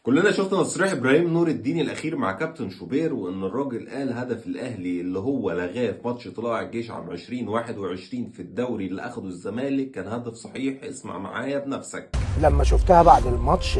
كلنا شفنا تصريح ابراهيم نور الدين الاخير مع كابتن شوبير، وان الراجل قال هدف الاهلي اللي هو لغاه في ماتش طلائع الجيش عام 2021 في الدوري اللي اخده الزمالك كان هدف صحيح. اسمع معايا بنفسك. لما شفتها بعد الماتش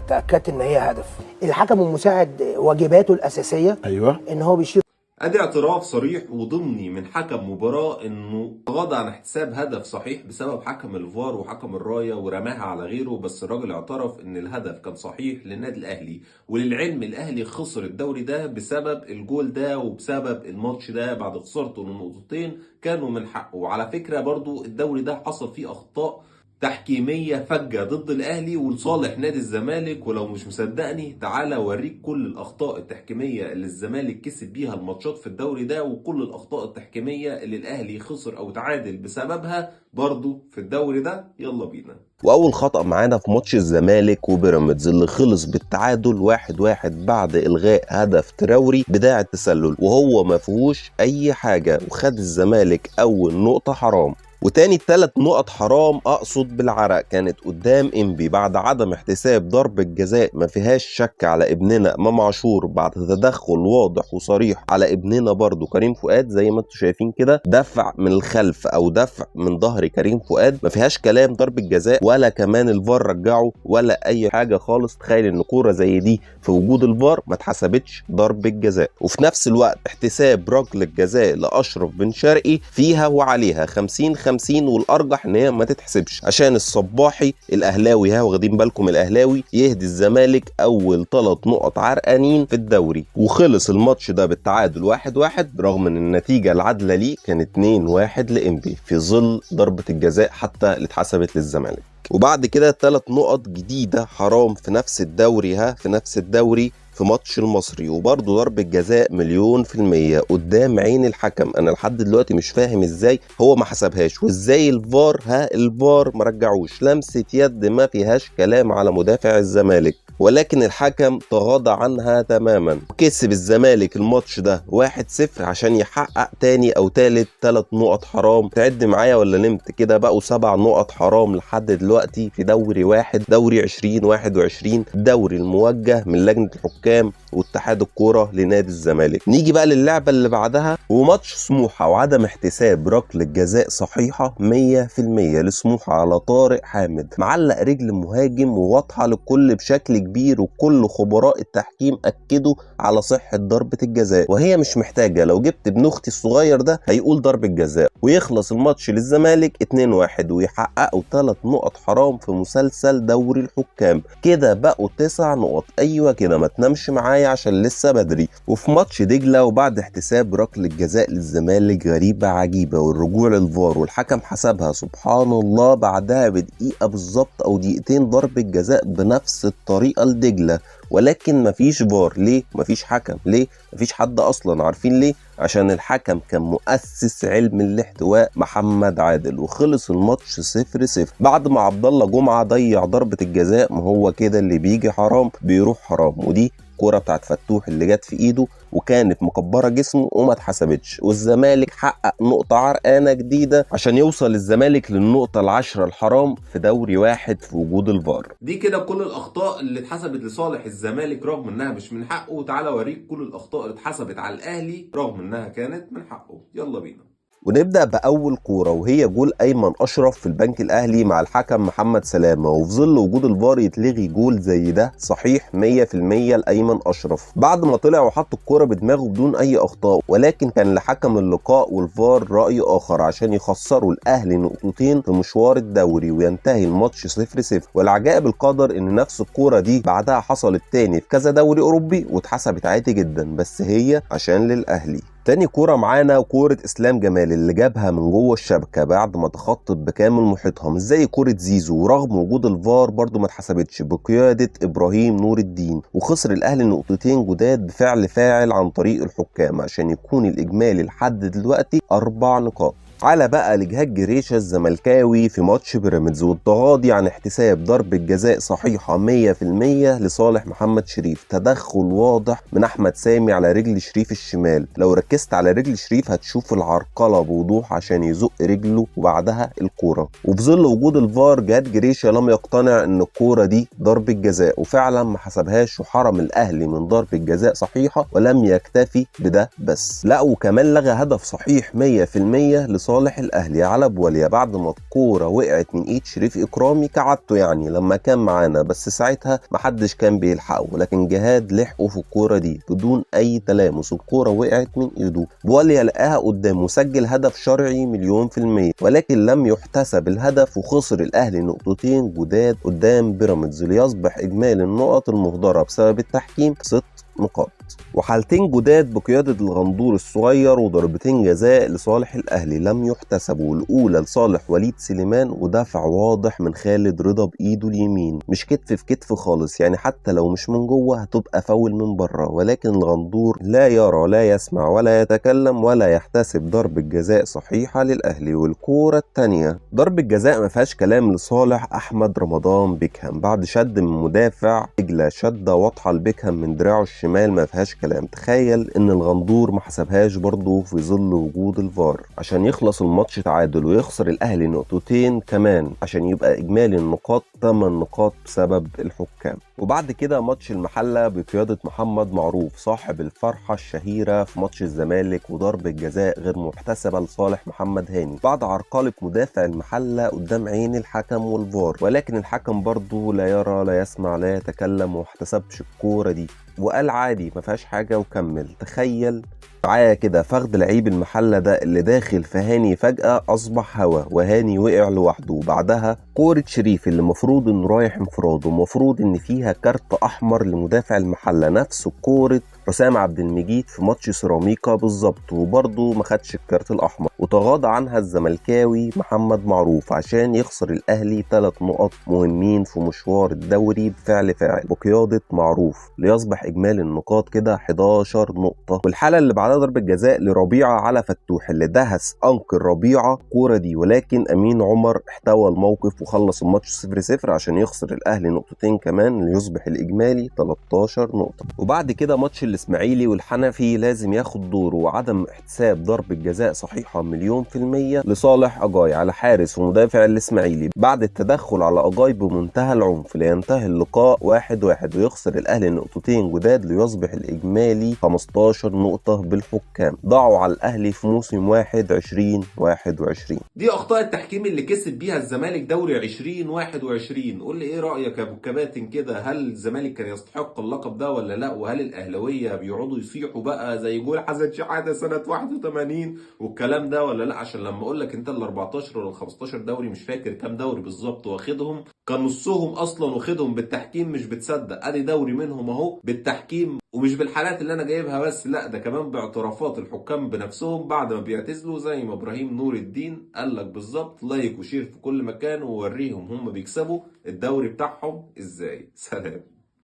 تاكدت ان هي هدف. الحكم المساعد واجباته الاساسية ايوه ان هو بيشير. ادي اعتراف صريح وضمني من حكم مباراة انه تغاضى عن احتساب هدف صحيح بسبب حكم الفار وحكم الراية ورماها على غيره، بس الراجل اعترف ان الهدف كان صحيح للنادي الاهلي. وللعلم الاهلي خسر الدوري ده بسبب الجول ده وبسبب الماتش ده بعد خسارته لنقطتين كانوا من حقه. وعلى فكرة برضو الدوري ده حصل فيه اخطاء تحكيمية فجة ضد الأهلي ولصالح نادي الزمالك، ولو مش مصدقني تعالى أوريك كل الأخطاء التحكيمية اللي الزمالك كسب بيها الماتشات في الدوري ده، وكل الأخطاء التحكيمية اللي الأهلي خسر أو تعادل بسببها برضو في الدوري ده. يلا بينا. واول خطأ معانا في ماتش الزمالك وبيراميدز اللي خلص بالتعادل 1-1 بعد الغاء هدف تراوري بداعي التسلل وهو ما فيهوش اي حاجة، وخد الزمالك اول نقطة حرام. وتاني 3 نقط حرام اقصد بالعرق كانت قدام انبي بعد عدم احتساب ضربة جزاء ما فيهاش شك على ابننا امام عاشور بعد تدخل واضح وصريح على ابننا برضو كريم فؤاد، زي ما انتم شايفين كده دفع من الخلف او دفع من ظهر كريم فؤاد، ما فيهاش كلام ضربة جزاء، ولا كمان الفار رجعه ولا اي حاجة خالص. تخيل ان كورة زي دي في وجود الفار ما اتحسبتش ضربة جزاء. وفي نفس الوقت احتساب ركلة جزاء لاشرف بن شرقي فيها وعليها 50-50، والارجح ان هي ما تتحسبش عشان الصباحي الاهلاوي، ها واخدين بالكم، الاهلاوي يهدي الزمالك اول 3 نقط عرقانين في الدوري. وخلص الماتش ده بالتعادل 1-1 رغم ان النتيجة العادلة ليه كانت 2-1 لانبي في ظل ضربه الجزاء حتى اللي اتحسبت للزمالك. وبعد كده 3 نقط جديدة حرام في نفس الدوري، ها في نفس الدوري في ماتش المصري، وبرضه ضربة جزاء 1,000,000% قدام عين الحكم. انا لحد دلوقتي مش فاهم ازاي هو ما حسبهاش وازاي الفار، ها الفار ما رجعوش، لمسة يد ما فيهاش كلام على مدافع الزمالك، ولكن الحكم تغاضى عنها تماما. كسب الزمالك الماتش ده 1-0 عشان يحقق تاني او تالت 3 نقط حرام. تعد معايا ولا نمت كده؟ بقوا 7 نقط حرام لحد دلوقتي في دوري واحد، دوري 2021، دوري الموجه من لجنة الحكام واتحاد الكورة لنادي الزمالك. نيجي بقى للعبة اللي بعدها وماتش سموحه وعدم احتساب ركلة جزاء صحيحه 100% لسموحه على طارق حامد، معلق رجل مهاجم وواضحة للكل بشكل كبير، وكل خبراء التحكيم اكدوا على صحة ضربه الجزاء وهي مش محتاجه، لو جبت ابن اختي الصغير ده هيقول ضربه جزاء. ويخلص الماتش للزمالك 2-1 ويحققوا 3 نقط حرام في مسلسل دوري الحكام، كده بقوا 9 نقط. ايوه كده، ما تنامش معايا عشان لسه بدري. وفي ماتش دجله وبعد احتساب ركلة جزاء للزمالك غريبة عجيبة والرجوع للفار والحكم حسبها سبحان الله بعدها بدقيقة بالظبط او دقيقتين ضربه جزاء بنفس الطريقة لدجله، ولكن مفيش فار. ليه؟ مفيش حكم. ليه؟ مفيش حد اصلا. عارفين ليه؟ عشان الحكم كان مؤسس علم الاحتواء محمد عادل. وخلص الماتش 0-0 بعد ما عبد الله جمعه ضيع ضربه الجزاء. ما هو كده اللي بيجي حرام بيروح حرام، ودي كرة بتاعت فتوح اللي جت في ايده وكانت مكبره جسمه وما اتحسبتش. والزمالك حقق نقطة عرقانه جديدة عشان يوصل الزمالك للنقطة 10 الحرام في دوري واحد في وجود الفار. دي كده كل الاخطاء اللي اتحسبت لصالح الزمالك رغم انها مش من حقه. تعالى اوريك كل الاخطاء اللي اتحسبت على الاهلي رغم انها كانت من حقه. يلا بينا. ونبدأ بأول كورة وهي جول أيمن أشرف في البنك الأهلي مع الحكم محمد سلامة، وفي ظل وجود الفار يتلغي جول زي ده صحيح 100% لأيمن أشرف بعد ما طلع وحط الكورة بدماغه بدون أي أخطاء، ولكن كان لحكم اللقاء والفار رأي آخر عشان يخسروا الأهلي نقطتين في مشوار الدوري وينتهي الماتش 0-0. والعجائب القدر إن نفس الكورة دي بعدها حصلت تاني في كذا دوري أوروبي واتحسبت عادي جدا، بس هي عشان للأهلي. تاني كورة معانا كورة اسلام جمال اللي جابها من جوه الشبكة بعد ما تخطط بكامل محيطها، مش زي كورة زيزو، ورغم وجود الفار برضو ما اتحسبتش بقيادة ابراهيم نور الدين، وخسر الاهلي نقطتين جداد بفعل فاعل عن طريق الحكام عشان يكون الاجمالي لحد دلوقتي 4 نقاط. على بقى لجهاد جريشة الزملكاوي في ماتش بيراميدز والتغاضي عن احتساب ضربة جزاء صحيحة 100% لصالح محمد شريف. تدخل واضح من أحمد سامي على رجل شريف الشمال، لو ركزت على رجل شريف هتشوف العرقلة بوضوح عشان يزق رجله وبعدها الكورة. وفي ظل وجود الفار جهاد جريشة لم يقتنع ان الكورة دي ضربة جزاء، وفعلا ما حسبهاش وحرم الأهلي من ضربة جزاء صحيحة. ولم يكتفي بده بس، لا وكمان لغى هدف صحيح 100% لصالح الأهلي على بواليا بعد ما الكورة وقعت من ايد شريف إكرامي كعادته يعني لما كان معانا، بس ساعتها محدش كان بيلحقه، لكن جهاد لحقه في الكورة دي بدون أي تلامس، الكورة وقعت من ايده، بواليا لقاها قدامه وسجل هدف شرعي 100%، ولكن لم يحتسب الهدف وخسر الأهلي نقطتين جداد قدام بيراميدز ليصبح إجمالي النقط المهدرة بسبب التحكيم 6 نقاط. وحالتين جداد بقيادة الغندور الصغير وضربتين جزاء لصالح الأهلي لم يحتسبوا، الأولى لصالح وليد سليمان ودفع واضح من خالد رضا بإيده اليمين، مش كتف في كتف خالص، يعني حتى لو مش من جوه هتبقى فاول من بره، ولكن الغندور لا يرى لا يسمع ولا يتكلم ولا يحتسب ضربة جزاء صحيحة للأهلي. والكورة الثانية ضربة جزاء ما فيهاش كلام لصالح أحمد رمضان بيكهام بعد شد من مدافع دجلة، شدة واضحة لبيكهام من دراعه الشمال ما فيهاش كلام. تخيل ان الغندور ما حسبهاش برضه في ظل وجود الفار عشان يخلص الماتش تعادل ويخسر الاهلي نقطتين كمان عشان يبقى اجمالي النقاط 8 نقاط بسبب الحكام. وبعد كده ماتش المحلة بقيادة محمد معروف صاحب الفرحة الشهيرة في ماتش الزمالك وضربة جزاء غير محتسبة لصالح محمد هاني بعد عرقلة مدافع المحلة قدام عين الحكم والفار، ولكن الحكم برضه لا يرى لا يسمع لا يتكلم وما احتسبش الكورة دي وقال عادي ما فيهاش حاجة وكمل. تخيل معايا كده فخد لعيب المحلة ده اللي داخل في هاني فجأة أصبح هوا وهاني وقع لوحده. وبعدها كورة شريف اللي المفروض إنه رايح انفراد ومفروض إن فيها كارت أحمر لمدافع المحلة، نفس كورة حسام عبد المجيد في ماتش سيراميكا بالظبط، وبرضه ما خدش الكارت الأحمر وتغاضى عنها الزملكاوي محمد معروف عشان يخسر الأهلي 3 نقط مهمين في مشوار الدوري بفعل فاعل بقيادة معروف ليصبح إجمالي النقاط كده 11 نقطة. والحالة اللي بعدها ضربة جزاء لربيعة على فتوح اللي دهس أنكر ربيعة الكورة دي، ولكن أمين عمر احتوى الموقف وخلص الماتش 0-0 عشان يخسر الأهلي نقطتين كمان ليصبح الإجمالي 13 نقطة. وبعد كده ماتش الإسماعيلي والحنفي لازم ياخد دوره وعدم احتساب ضربة جزاء صحيحة 100% لصالح أجاي على حارس ومدافع الإسماعيلي بعد التدخل على أجاي بمنتهى العنف لينتهي اللقاء 1-1 ويخسر الأهلي نقطتين جداد ليصبح الإجمالي 15 نقطة بالحكام ضاعوا على الأهلي في موسم واحد 2021. دي أخطاء التحكيم اللي كسب بيها الزمالك دوري 2021. قول لي إيه رأيك يا أبو الكباتن كده، هل الزمالك كان يستحق اللقب ده ولا لا؟ وهل الأهلاوية بيقعدوا يصيحوا بقى زي جول حسن شحاتة سنة 81 والكلام ده ولا لا؟ عشان لما اقول لك انت ال 14 ولا ال 15 دوري مش فاكر كام دوري بالظبط واخدهم، كان نصهم اصلا واخدهم بالتحكيم، مش بتصدق. ادي دوري منهم اهو بالتحكيم، ومش بالحالات اللي انا جايبها بس، لا ده كمان باعترافات الحكام بنفسهم بعد ما بيعتزلوا، زي ما ابراهيم نور الدين قال لك بالظبط. like و share في كل مكان ووريهم هم بيكسبوا الدوري بتاعهم ازاي. سلام.